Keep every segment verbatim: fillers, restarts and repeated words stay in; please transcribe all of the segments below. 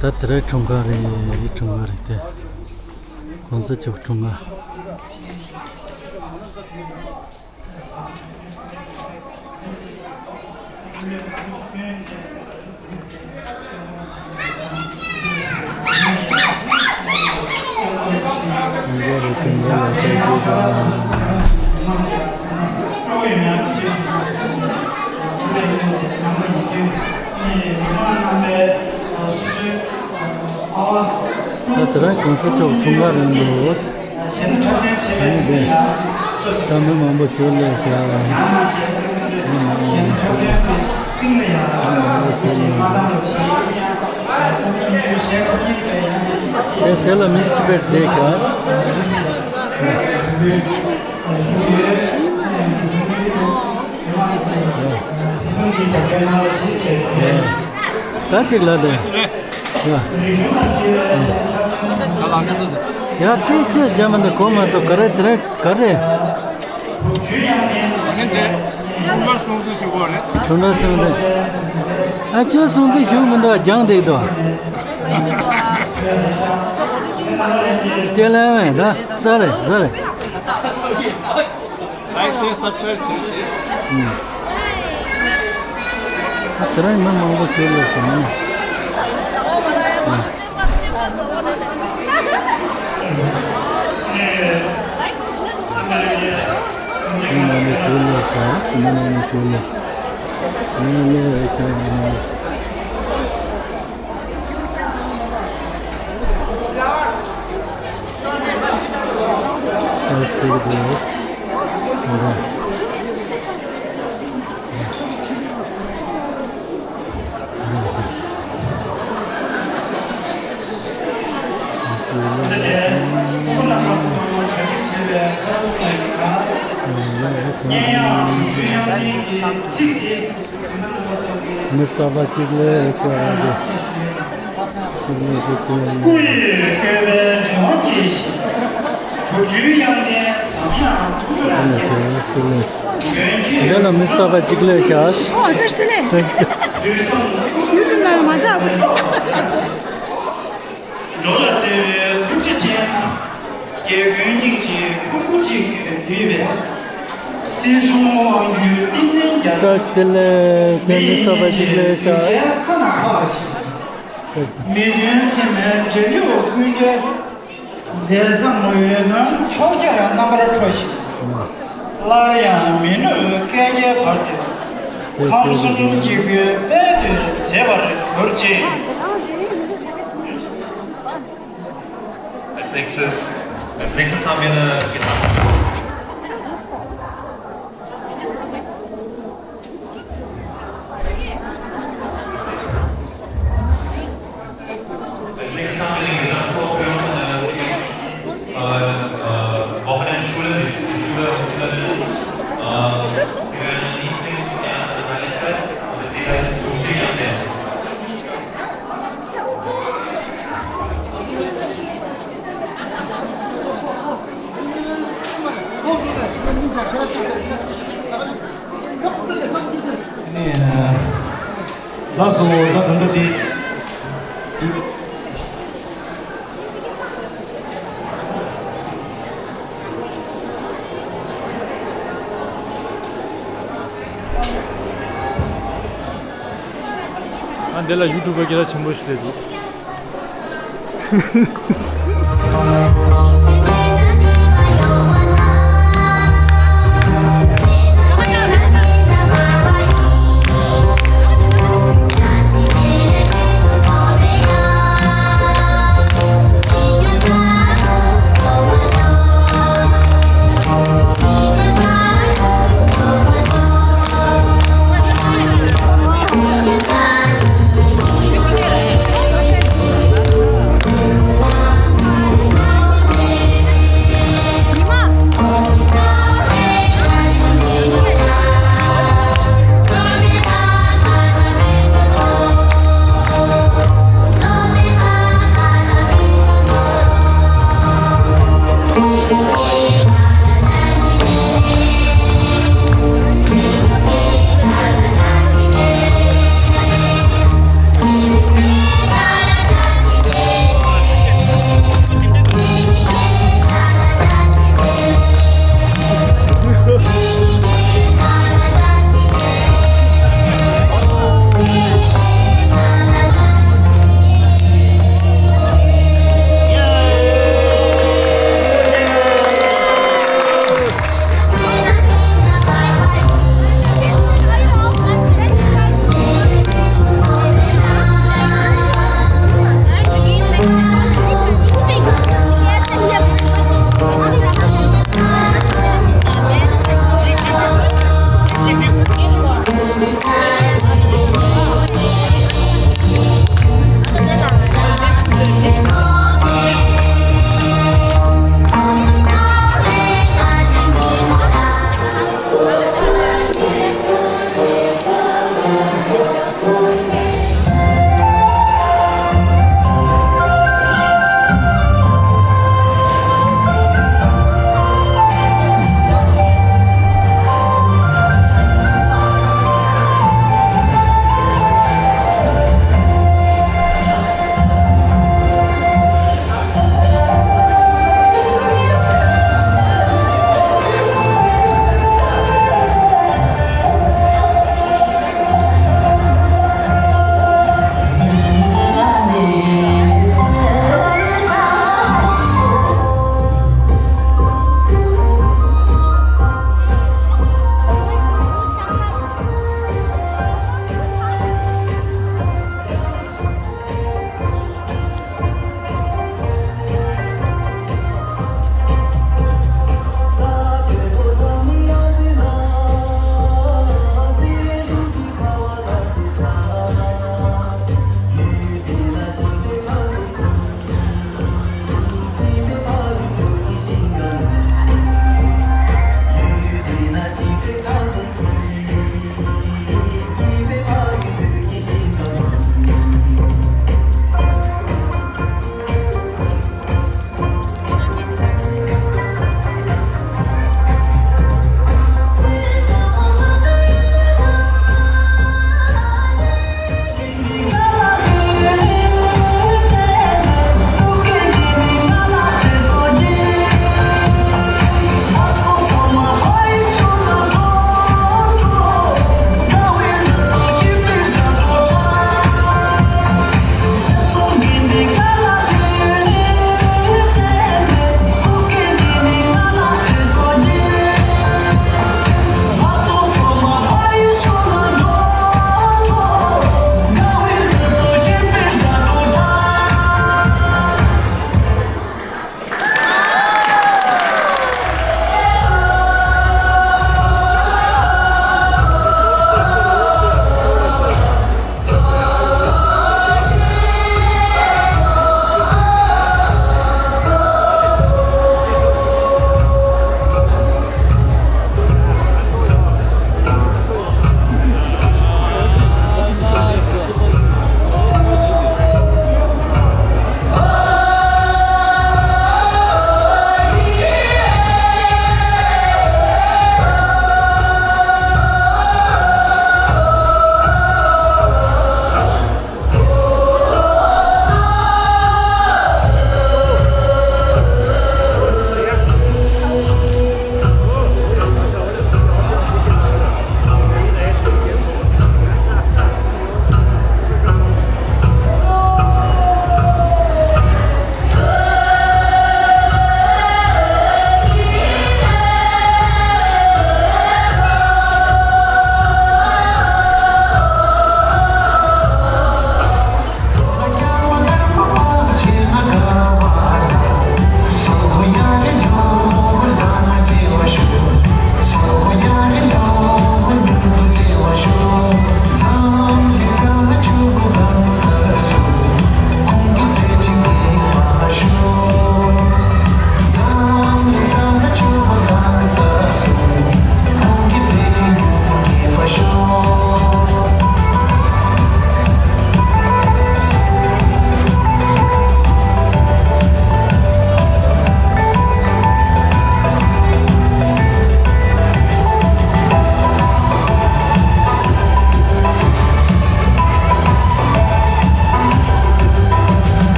ད་དེ་རའི་འཁྲུངས་སྐར་རེད། འཁྲུངས་སྐར་རེད་དེ། གོང་ས་མཆོག་འཁྲུངས་སྐར། ད་དེ་རིང་གོང་ས་མཆོག་འཁྲུངས་སྐར་རིང་དུ། ཨ་ནི་དེ། བཀའ་མོལ་མང་པོ་ཞུ་ལས་བྱ་བ། དེ་དེ་ལ་མིས་ཊི་བེཊ་བསྡད་ཀྱང་། ད་ཅིག་ལ་དེ། ཡ། ད་ལ་མི་སྲིད། ཡ་དེ་ཅི་རྒྱ་མི་འདི་གོ་མ་སོང་ག་རེ་དེ་རེད་ག་རེ། ངས་དེ། ཁོང་ཁ་སྲུང་བརྩི་ཞུ་དགོས་རེད། ཁོང་ཁ་སྲུང་བརྩི། ཨ་ཅོ་སྲུང་བརྩི་ཞུ་མི་འདུག་རྒྱང་བསྡད་འདུག་ལྟེ་ལན་བས་ད་ཙ་རེ་ཙ་རེ། Like, share, subscribe, share. ཨ་དེ་རིང་མི་མང་པོ་ཞིག་སླེབས་སོང་། མི་མང་པོ་ཞིག་སླེབས་སོང་། མི་མང་པོ་ཞིག་སླེབས་སོང་། མི་སླེབས་སོང་། མི་གསར་པ་གཅིག་ལས་ཀྱི་ཨ་ཅེ། གཅིག་ལས་ཀྱི་ཀྱི། སྐུ་ཡི་བཀོད་པའི་རི་དབང་སྐྱེད་བཞིན། དྲུག་ཅུའི་དབྱངས་ལྡན་ཟབ་ཡངས་ཐུགས་སུ་རབ་རྒྱས། འདི་ལ་མི་གསར་པ་གཅིག་ལས་ཀྱི་ཨ། ཨོ་བཀྲ་ཤིས་བདེ་ལེགས། དུས་གསུམ་ཡུ་ཊུབ་ནང་མ་འདའ་གོ་ཆོག་འགྲོ་ལ་བརྩེ་བའི་ཐུགས་རྗེ་ཅན། རྒྱལ་ཀུན་སྙིང་རྗེའི་ཁུར་པོ་གཅིག་གིས་བསྡུས་པའི། སྲིད་གསུམ་དབང་སྒྱུར་ཏིང་འཛིན་རྒྱལ། བཀྲ་ཤིས་བདེ་ལེགས། དེ་ནི་གསར་པ་གཅིག་ལས་ཤར། མི་མཐུན་འཚེ་མེད་འབྲེལ་ཡོད་ཀུན་འདྲེས། མཛད་བཟང་འོད་སྣང་ཕྱོགས་བརྒྱར་རྣམ་པར་འཕྲོ་ཞིང་། སླར་ཡང་མི་ནུབ་བསྐལ་བརྒྱའི་བར་དུ། ཁམས་གསུམ་སྐྱེ་དགུའི་དཔལ་དུ་མཛེས་པར་གྱུར་ཅིག Als nächstes, als nächstes haben wir eine Gesamt- Als nächstes haben wir den Gesangsvorführung, äh, äh, äh, Wochenendschule, die Schüler und Schülerinnen. Äh, sie werden ein Lied singen zum Ehren der Dreieinigkeit und das Lied heißt Lucia Yande. ལགས་སོ། ད་ད་ལྟ་དེ། ཨ་འདི་ལ་ཡུ་ཊུབ་པ་སྐད་གྲགས་ཆེན་པོ་ཞིག་སླེབས་འདུག་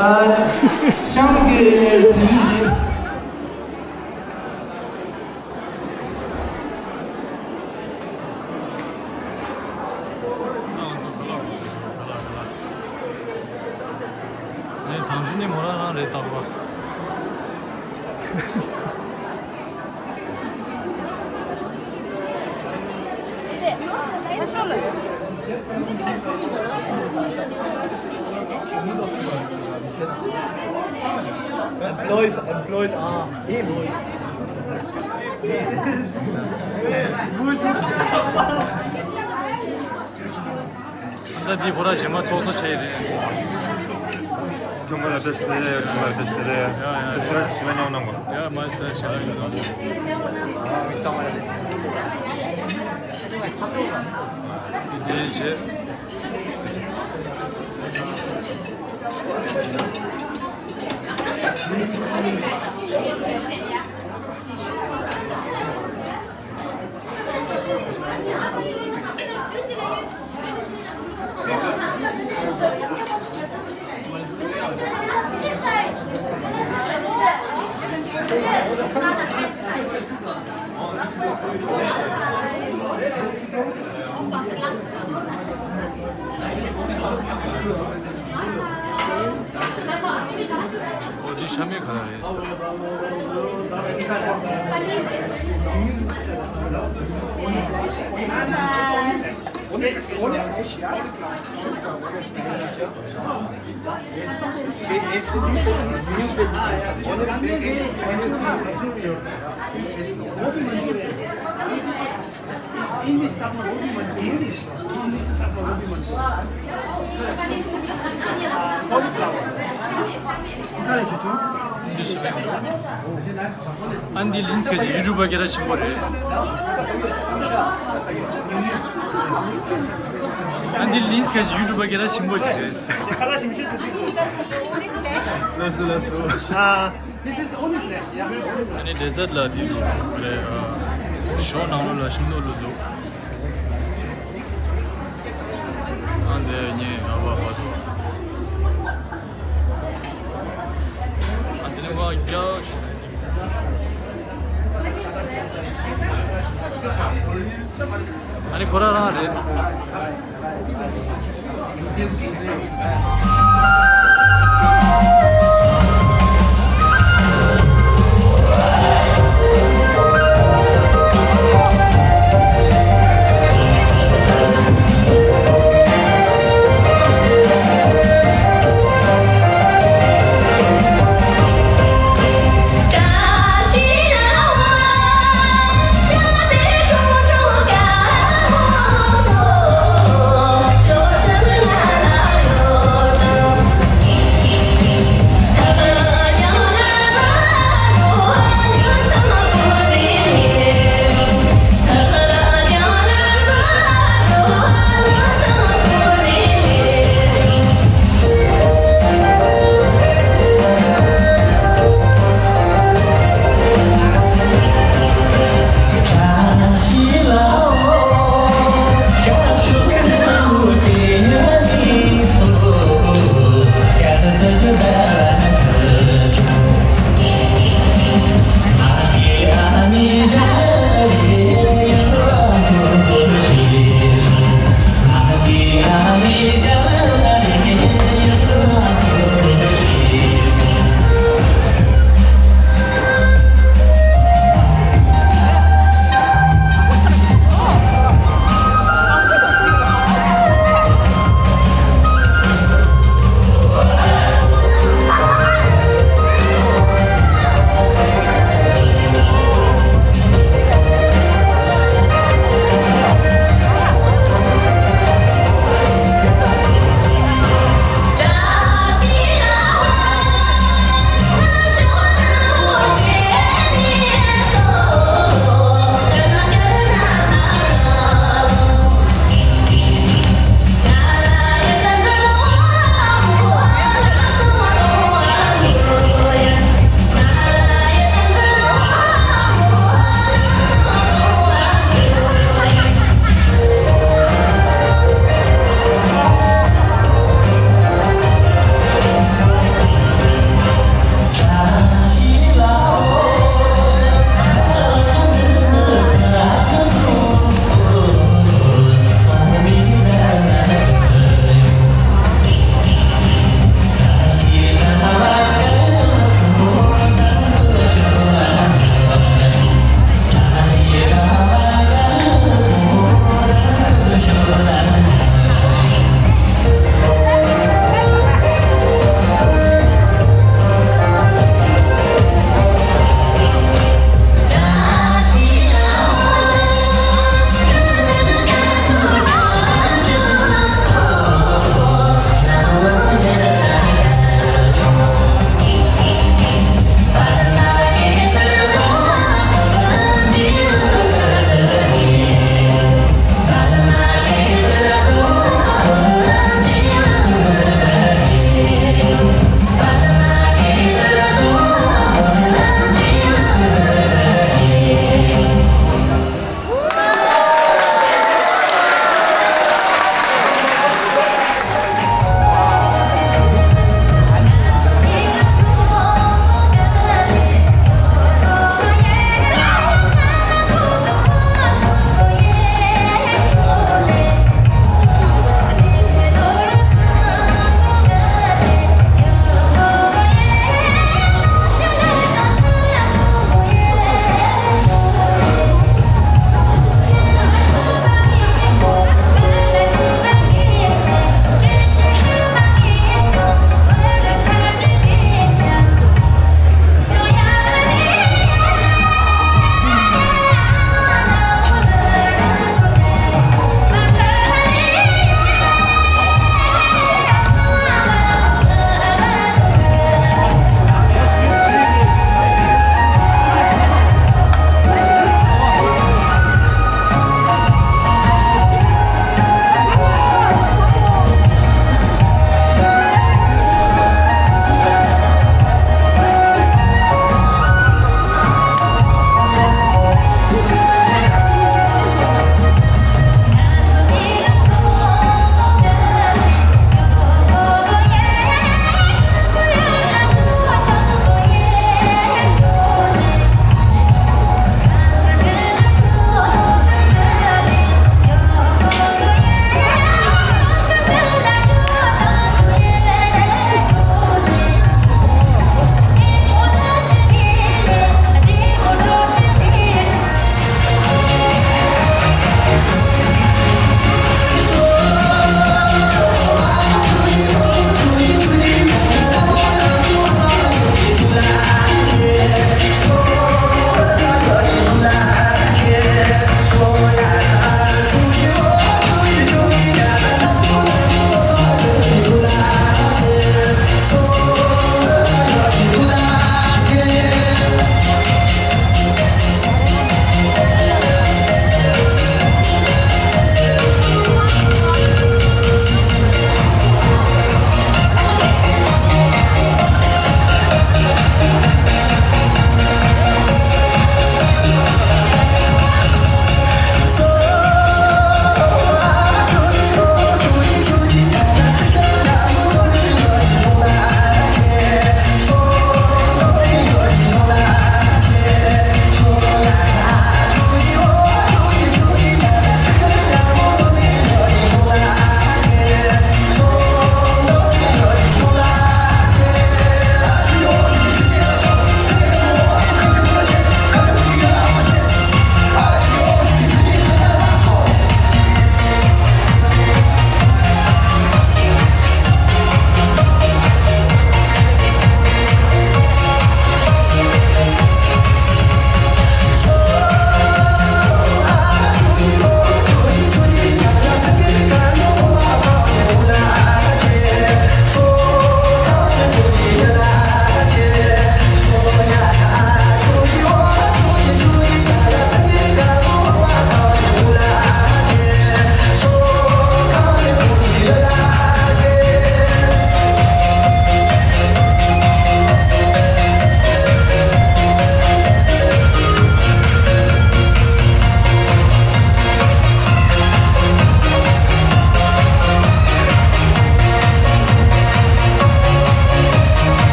ཨ། གཤམ་གྱི་གཟིགས་མོ་འདི། ནས་དང་ཤུ་ནས་མོ་རང་རང་རེད་རྟག་པར། Employees, employees, ah. ས་འདི་ཁོ་ར་གཞན་མ་ཚོགས་གཙོ་བྱས་ཏེ། ཁྱོད་ང་ལ་དེ་ཟེར་རེད། ང་ལ་དེ་ཟེར་རེད། ཡ་ཡ། དེ་ཟེར་རེད། ཞིག་ལ་མཉམ་གནང་དགོས། ཡ་མ་ཚད་ཞལ་ལག་ཡོད་དམ། མི་ཚང་མ་ལ་དེ་བྱས། འདི་ཤ་མེད་ག་རེ་རེད་ཟེར། Only, only flesh, yeah. Shoot, uh, what is that? It's, it's, it's, it's, only this, only this. English, English, English. འདི་ཤ་མེད་ག་རེ། ཨ་འདི་ལིན་སི་ཀ་གི་ཡུ་ཊུབ་པ་སྐད་གྲགས་ཆེན་པོ་རེད། ཨ་འདི་ལིན་སི་ཀ་གི་ཡུ་ཊུབ་པ་སྐད་གྲགས་ཆེན་པོ་ཅིག་རེད། ལགས་སོ་ལགས་སོ། This is only flesh, yeah. ཨ་ནི་ཌེ་སརཊ་ལ་འདི་རེད། ཨ་ཞོ་ནང་ལོགས་ལ་ཤིང་ཏོག་བླུགས་འདུག་ཨ་འདི་ངས་ཨ་བ་བ་འདུག་ཨ་འདི་ནི་བ་རྒྱག་ཨ་ནི་ཁོ་རང་རང་རེད།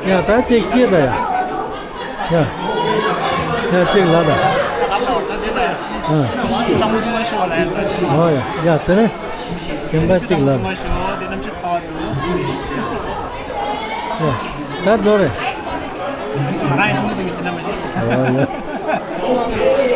ཡ་ད་ཅིག་སྐྱེས་ད་ཡ། ཡ། ཡ་ཅིག་ལ་ད། ཨ། ཨོ་ཡ་ཡ་དེ་ནས་གཞན་པ་ཅིག་ལ་ད། ཡ་ད་རྫོགས་རེད། ཨོ་ཡ།